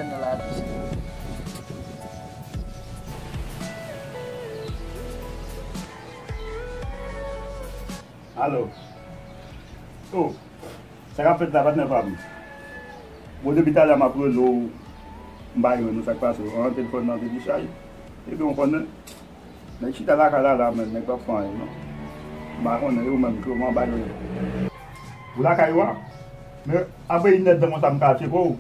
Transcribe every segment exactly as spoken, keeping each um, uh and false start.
nan lavi sa. Alo. Oh, sa k ap fèt la, patnè pa m? Bon, depi talè m ap rele w, m pa jwenn ou, sa k pase? An, telefòn nan te dichaj. Epi w konnen, nèg chita lakay la, la menm, nèg p ap fè anyen, non. M pa konnen, e ou menm, kòman bagay yo ye? Ou lakay ou a? Men apre inèdtan konsa, m ka tcheke w.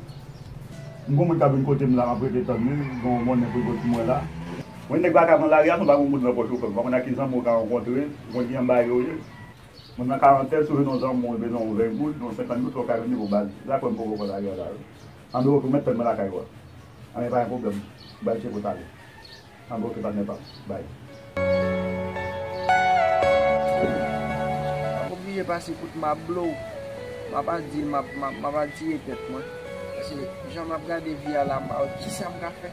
M gon moun k ap vin kote m la, m ap rete tann li, m gon moun pou l vin kote mwen la. Mwen, nèg vagabon lari a, nou pa gon goud nan pòch ou, frè m. M pa konn ak ki zanmi w ka rankontre, ou konn ki jan bagay yo ye. Moun nan karantèn, si w jwenn yon zanmi w, bezwen yon ven goud, yon senkant goud, fò w ka jwenn li pou ba l. Sa kwè m poko pran lari a la, wi. Anben, oke, ou mèt tann mwen lakay ou a. Anben, pa gen pwoblèm. Bay tcheke w talè. Anben, oke, patnè pa m. Bay. M ap oblije pase kout m ap blow. M ap al di l, m ap, m ap, m ap al tire tèt mwen. Paske jan m ap gade vi a la, m pa wè kisa m ka fè.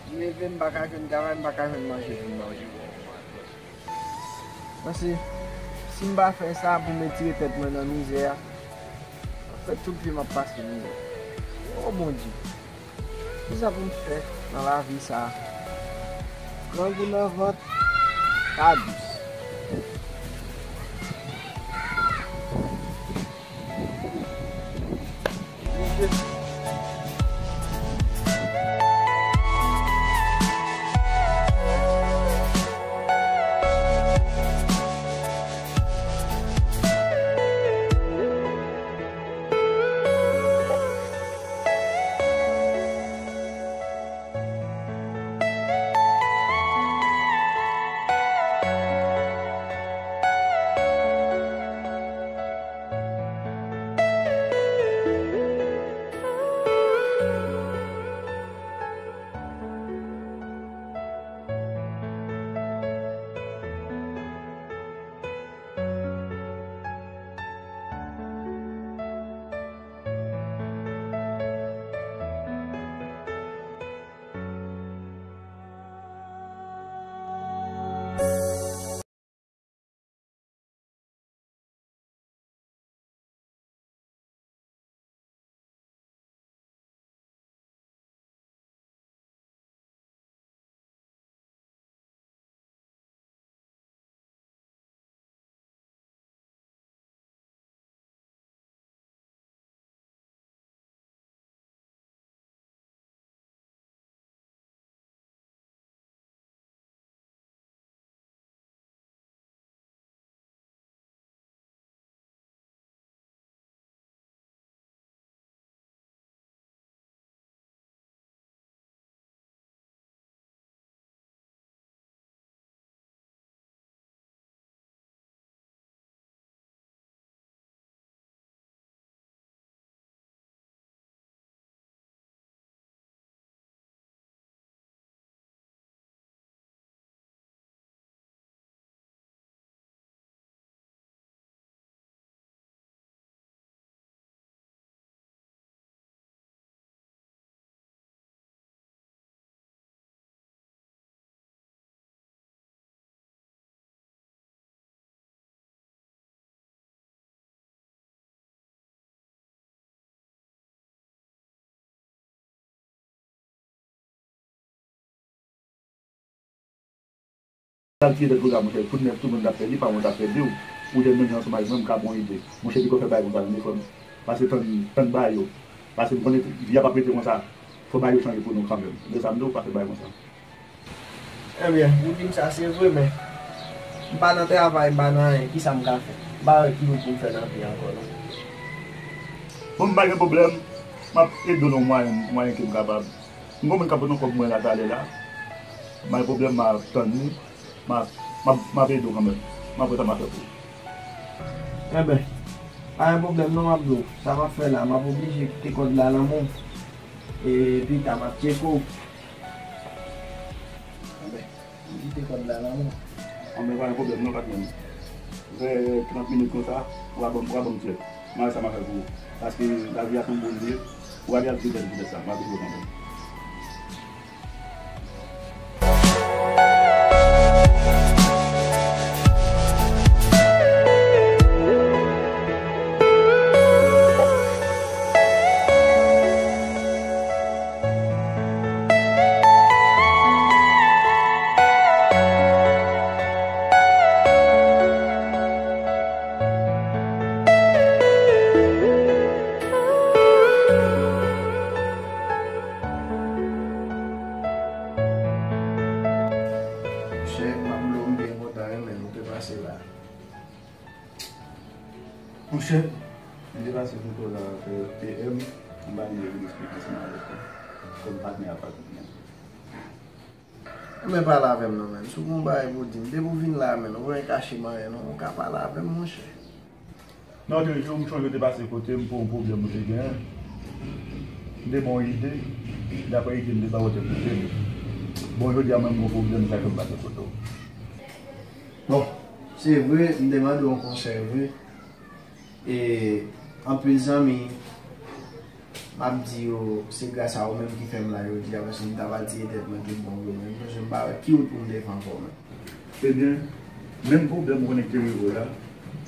M leve, m pa ka jwenn travay, m pa ka jwenn manje pou m manje. Paske si m pa fè sa pou m retire tèt mwen nan mizè a, m ap fè tout vi m ap pase mizè. O Bondye, kisa pou m fè nan lavi sa a? Grangou nan vant, pa dous. Al tire tèt ou la, monchè, tout nèf, tout moun t ap pèdi, pa mwen t ap pèdi w. Ou te menm jan ansanm avèk mwen, m ka ba w ide. Monchè, pito fè bagay konsa, tande, frè m. Pase tann, tann ba yo. Pase m konnen vi a p ap rete konsa. Fò bagay yo chanje pou nou kanmenm. Tande sa m di w, pa fè bagay konsa. Ebyen, ou di m sa, se vre, men m pa nan travay, m pa nan anyen, kisa m ka fè? M pa wè ki wout pou m fè nan vi ankò, non. Bon, m pa gen pwoblèm, m ap ede w nan mwayen, mwayen ke m kapab. M gon moun k ap pote yon kòb mwen la talè la. M pa gen pwoblèm, m a tann li. M a, m a, m ap ede w kanmenm. M ap wè sa m a fè pou ou. Enben, pa gen pwoblèm non, m ap di w. Sa m ap fè la, m ap oblije kite kòd la nan men w. E pita, m ap tcheke w. Enben, m kite kòd la nan men w. Enben, pa gen pwoblèm non, patnè m. Vè trant minit konsa, w a ban m, w a ban m tchèk. M a wè sa m a fè pou ou. Paske lavi a se yon bon li ye. W a gen altite pou tèt sa. M ap ede w kanmenm. Monchè, m te pase kote w la avè P M, m pa vin vin eksplike ansanm avèk ou, kòm patnè a patnè. Ebyen, pale avè m non, menn. Si w gen yon bagay pou w di m, depi w vin la, menn, ou pa gen kache m anyen non, ou ka pale avè m, monchè. Nan lòt jou, m chonje w te pase kote m pou yon pwoblèm nou te genyen. M te ba w ide, daprè ide m te ba w, ou te koute m. Bon, jodi a, mwen, m gen yon pwoblèm, sa fè m pase kote w. Bon, se vre, m te mande w yon konsèy vre. E anpil zanmi, m ap di yo, se gras a ou menm ki fè m la jodi a, paske m ta pral tiye tèt mwen tout bon vre, men m sonje m pa wè ki wout pou m te fè ankò, men. Ebyen, menm pwoblèm ou konnen ki te rive w la,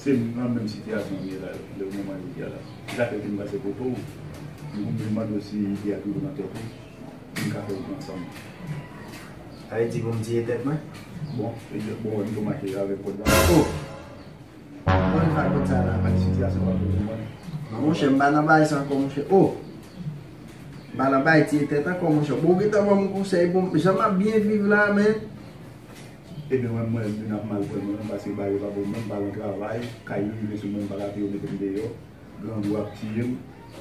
se nan menm sitiyasyon m ye la, lè moman jodi a la. Se sa fè ke m pase kote w, m mande w si ide a toujou nan tèt ou, m ka fè wout ansanm. Sa vle di pou m tiye tèt mwen? Bon, e, bon, wè m tou mache avèk kòd la. Oh! Bon, li fè kòd sa la. Ak sitiyasyon w ap viv, mwen. Non, monchè, m pa nan bagay sa ankò, monchè. Oh! M pa nan bagay tiye tèt ankò, monchè. Bon, ou gentan ban m konsèy, bon, jan m ap byen viv la, men. Ebyen, mwen, mwen, m vin ap mal pran mwen, paske bagay yo pa bon, mwen, m pa nan travay, kay yo rive sou mwen, m pa ka peye yo, mete m deyò. Grangou ap tiye m,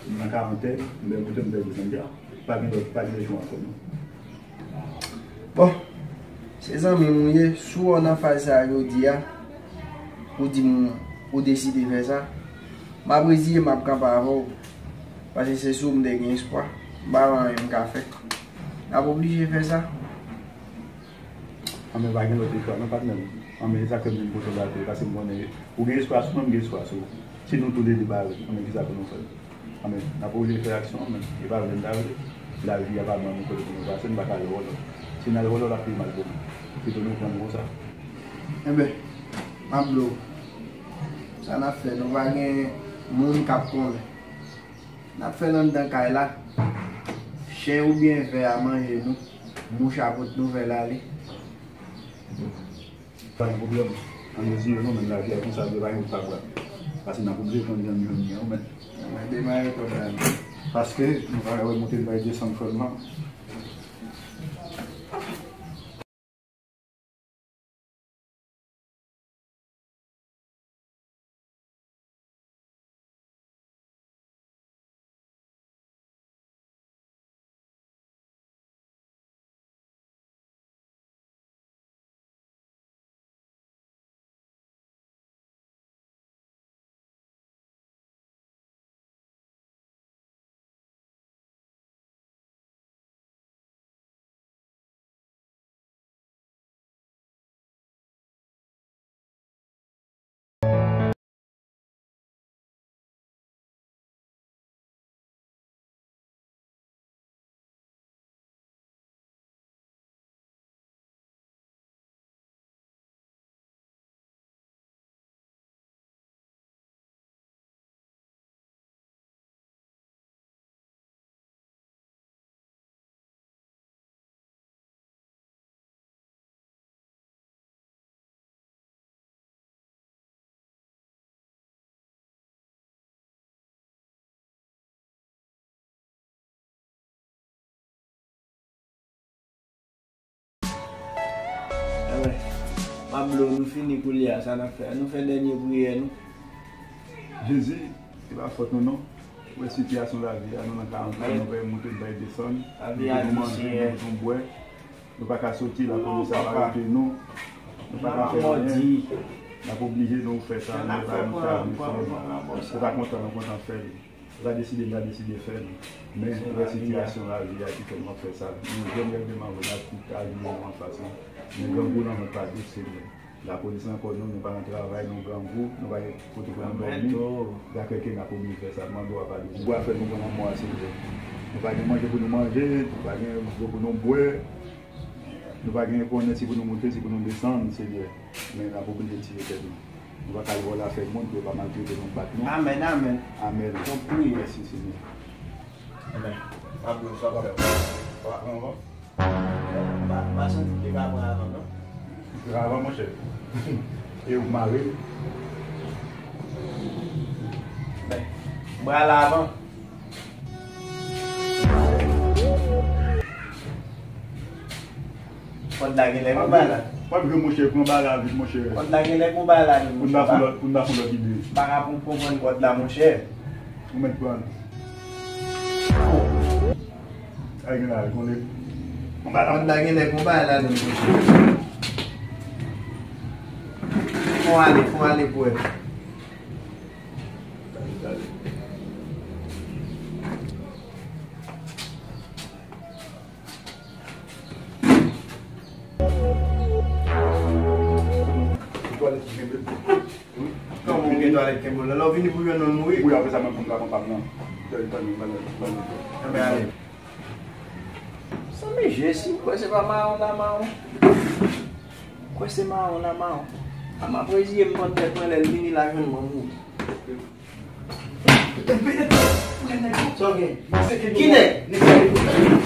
m nan karantèn, m byen kote m pèdi sanm dja. Pa gen lòt, pa gen lòt chwa ankò non. Bon, se zanmi m ou ye, si w nan faz sa a jodi a, ou di m ou deside fè sa, m ap reziye m, m ap kanpe avè w, paske se sou ou m te gen espwa, m pa wè anyen m ka fè. M ap oblije fè sa. Anben, pa gen lòt espwa non, patnè m. Anben, e sa k fè m vin kote w la tou, paske m konnen ou gen espwa sou mwen, m gen espwa sou ou. Si nou toulede pa vle, anben, kisa pou nou fè? Anben, n ap oblije fè aksyon an, men e pa vle n ta vle. Lavi a pa ban nou kote pou nou pase, nou pa ka al vòlò. Si n al vòlò, l ap pi mal pou nou. Pito nou pran l konsa. Enben, m ap di w, sa n ap fè, nou pa gen moun k ap konnen. N ap fè l anndan kay la. Chen oubyen vè a manje nou. Mouch a pot nouvèl ale. Pa gen pwoblèm. Ann reziye nou, men lavi a konsa, li pa gen wout pa pran. Paske n ap oblije konn jan n jwenn li an, men. Mwen demare kòd la. Paske nou pa ka wè monte, nou pa ka desann frè m nan. Anben, Pablo, nou fini koulye a, sa n ap fè? Nou fè dènye priyè nou. Jezi, se pa fòt nou non. Ou wè sitiyasyon lavi a, nou nan karantèn, nou pa gen moute, nou pa gen desann. Nou pa gen manje, nou pa gen bwè. Nou pa ka soti, lapolis ap arete nou. Nou pa ka fè anyen. N ap oblije nou fè sa, nou pa nou ka vin fè. Se pa kontan nou kontan fè li. Se pa deside n ta deside fè li. Men, ou wè sitiyasyon lavi a ki fè nou ap fè sa. Nou jwenn règleman vre la ki ka vin nou anfas lan. Men grangou nan vant pa dous, Senyè. Lapolis ankò nou, nou pa nan travay, nou grangou, nou pa gen kote pou nou dòmi. Daprè ke n ap oblije fè sa, mande w a padone. Ou a fè nou pran lanmò a, Senyè. Nou pa gen manje pou nou manje, nou pa gen dlo pou nou bwè. Nou pa gen konnen si pou nou moute, si pou nou desann, Senyè. Men n ap oblije tiye tèt nou. Nou pa ka al vòlò afè moun pou yo pa maltrete nou, bat nou. Amèn, amèn. Amèn. Mèsi, Senyè. Amèn. Pablo, sa w ap fè? W ap pran ankò? M pa, m pa santi m te ka pran avan, non. Pran avan, monchè. E ou mare. M pral avan. Kòd la genlè pa la. Pòt gre monchè, pran bagay vit monchè. Kòd la gen lè gon bagay ladan l monchè. Pou n pa fon lòt, pou n pa fon lòt ide. M pa ka konprann kòd la monchè. Ou mèt pran. Ay gen la, gon lè. Kòd la gen lè gon bagay ladan l monchè. Fò ale, fò ale pou wè. Kòman ou gen twalèt kenbe w la? Lè w vini pou jwenn nou mouri. Wi, apre sa, mwen pou m ka pran pa m nan. Tèl, tèl, tèl, tèl. Enben, ale. Sanble Jesi, m kwè se pa mawon la mawon. M kwè se mawon la mawon. A m ap reziye m pran tèt mwen lè l vini la jwenn mwen mouri. Sa w gen? Ki nèg?